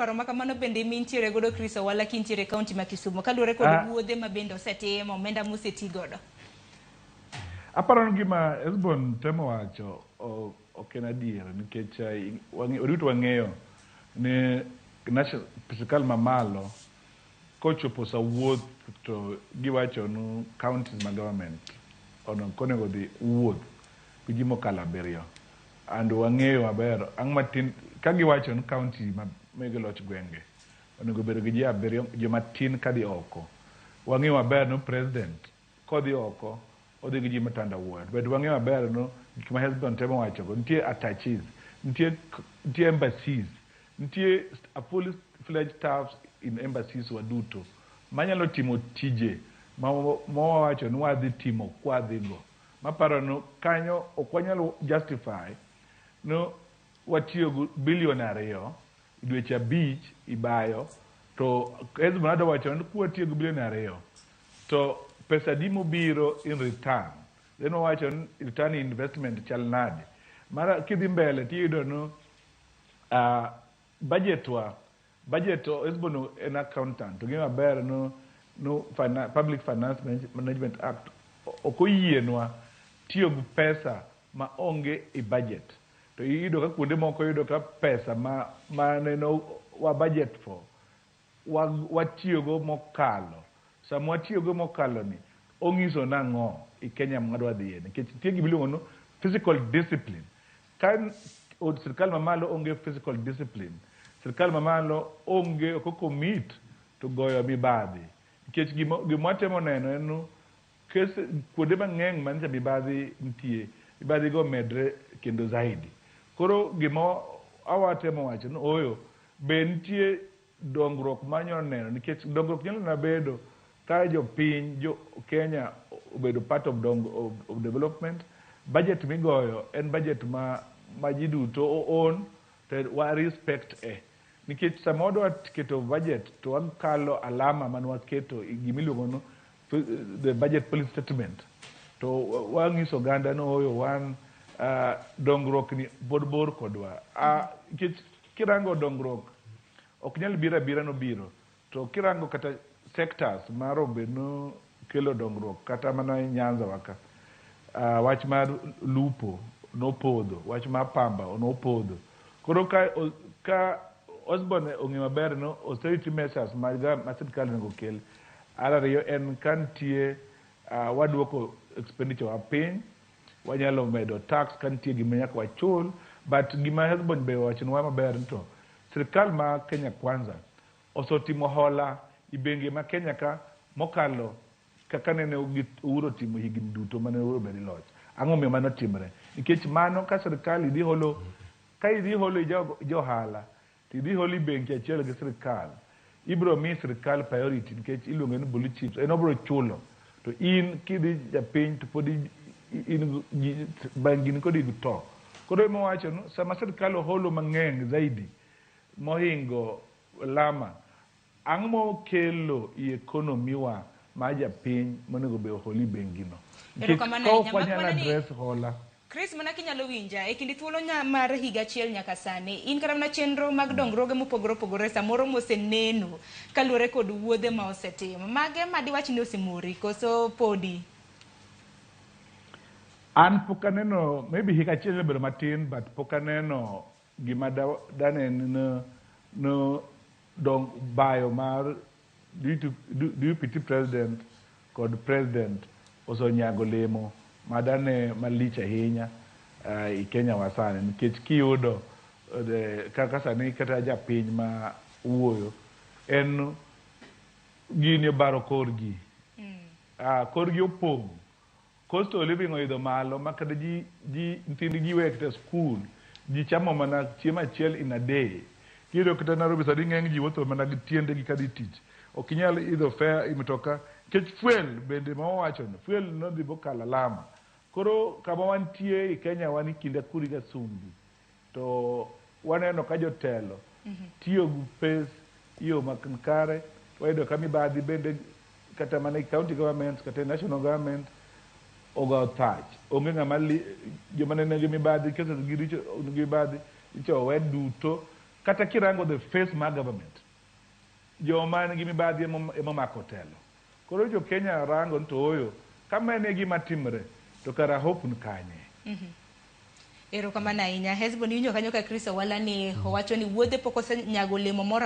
paro ma kamano bende mintiere godo, Chris Owala, kintiere e kaunti ma Kisumu, kaluwore kod wuodhe ma bende osetim, omenda moseti godo? Aparo ni gima Hesbon temo wacho ok en adier, nikech waduto wang'eyo ni sirkal mamalo kochopo sa wuoth to giwacho nu counties ma government onego dhi wuoth gi ji mokalo 7, and wang'eyo maber ang' matin ka giwacho ni county ma mege loch gwenge onego bedo gi ji 7, joma tin kadhi oko. Wang'eyo maber ni president kodhi oko odhi gi ji matanda wuoyo, but wang'eyo maber no gik ma Hesbon temo wacho go, nitie attaches, nitie embassies, nitie a fully fledged staffs in embassies waduto manyalo timo tije ma wawacho ni wadhi timo kwadhi go. Maparo no kanyo ok wanyal justify no watiyo gi bilion 2 dweche 5 ibayo to Hesbon adwa wacho ni kwatiyo gi bilion 2 to pesa di mobiro in return, then wawacho ni return investment chal nade. Mara kidhi mbele tiyudo no budget wa budget Hesbon en accountant to ng'eyo maber no Public Finance Management Act ok oyienwa tiyo gi pesa ma onge e budget, to iyudo ka kuonde moko iyudo ka pesa ma neno wa budget for watiyogo mokalo. Sama watiyogo mokalo ni ong'iso nang'o i Kenya mwadwa dhiye? Nikech nitie gima iluongo ni fiscal discipline. Ka od sirkal mamalo onge fiscal discipline, sirkal mamalo onge ok commit to goyo mibadhi, nikech gima watemo neno en ni kese kuonde mang'eny manyicha mibadhi nitie, mibadhi go medre kendo zaidi. Koro gima awatemo wacho ni oyo be nitie dongruok manyalo neno, nikech dongruok nyalo na bedo ka jopiny jo Kenya obedo part of development. Budget migoyo en budget ma ji duto own to wa respect e, nikech sama wadwa keto budget to wakalo alama mane waketo e gimiluongo no the budget policy statement, to wang'iso oganda ni oyo wan dongruok ni pod bor kodwa, nikech kirango dongruok ok nyal biro abira nobiro, to kirango kata sectors mar obedo kelo dongruok, kata mana Nyanza waka wach mar lupo nopodho, wach mar pamba nopodho. Koro ka Osborne ong'eyo maber no austerity measures ma sirkal onego kel ar ariyo en ka nitie waduoko expenditure wa piny, wanyalo medo tax ka nitie gima nyaka wachul. But gima Hesbon be owachonwa maber ni to sirkal ma Kenya Kwanza osetimo hola i bengi ma Kenya ka mokalo kaka nene Uhuru otimo higni duto mane Uhuru obedo e loch. Ang'o momiyo mano timre? Nikech mano ka sirkal idhi holo, ka idhi holo i jo ohala to idhi holo i bengi achiel gi sirkal, ibiro mi sirkal priority, nikech iluonge ni blue chips, en obiro chulo, to in kidhi japiny to pod in bengi ni kodi to. Koro ema wacho ni sama sirkal oholo mang'eny zaidi mohingo lama, ang'o mokelo i economy wa ma japiny monego be ohol i bengi no? Nikech Erokamano ka ok ahinya. wanyal Mak mana ni address hola. Chris, mana kinyalo winja, e kind thuolo nya mar higa achiel nyaka sani, in kata mana chenro mag dongruoge mopogore opogore samoro moseneno kaluwore kod wuodhe ma osetim, mage ma diwach ni osemori koso podi? An pok aneno, maybe higa achiel obedo matin, but pok aneno gima danen no dong bayo mar deputy president kod president osenyago lemo madane malich ahinya i Kenya wa sani, nikech kiyudo kaka sani kata japiny ma wuoyo en gini obaro korgi, korgi opong', cost of living oidho malo ma kata ji nyithind ji we kata school, ji chamo mana chiemo achiel in a day. Kiyudo kata Nairobi sani ng'eny ji wuotho mana gi tiendegi kadhi tich, ok inyal idho fare i mtoka nikech fuel bende ma wawacho ni fuel nodhi bokalo alama. Koro kama wantie i Kenya wan e kind akuri ga sumbi, to waneno ka jotelo tiyo gi pes yo makare. Wayudo ka mibadhi bende kata mana e county government kata e national government ogo thach, onge ng'ama joma ne nigi mibadhi, cases gi richo nigi mibadhi icho owe duto. Kata kirango the face mar government, joma nigi mibadhi ema omako telo. Koro jo Kenya rango ni to ooyo, ka mano e gima timre, to kara hope ni kanye? Erokamano ahinya. Hesbon, iwinjo kanyo ka Chris Owala ni owacho ni wuodhe pok osenyago olemo moro.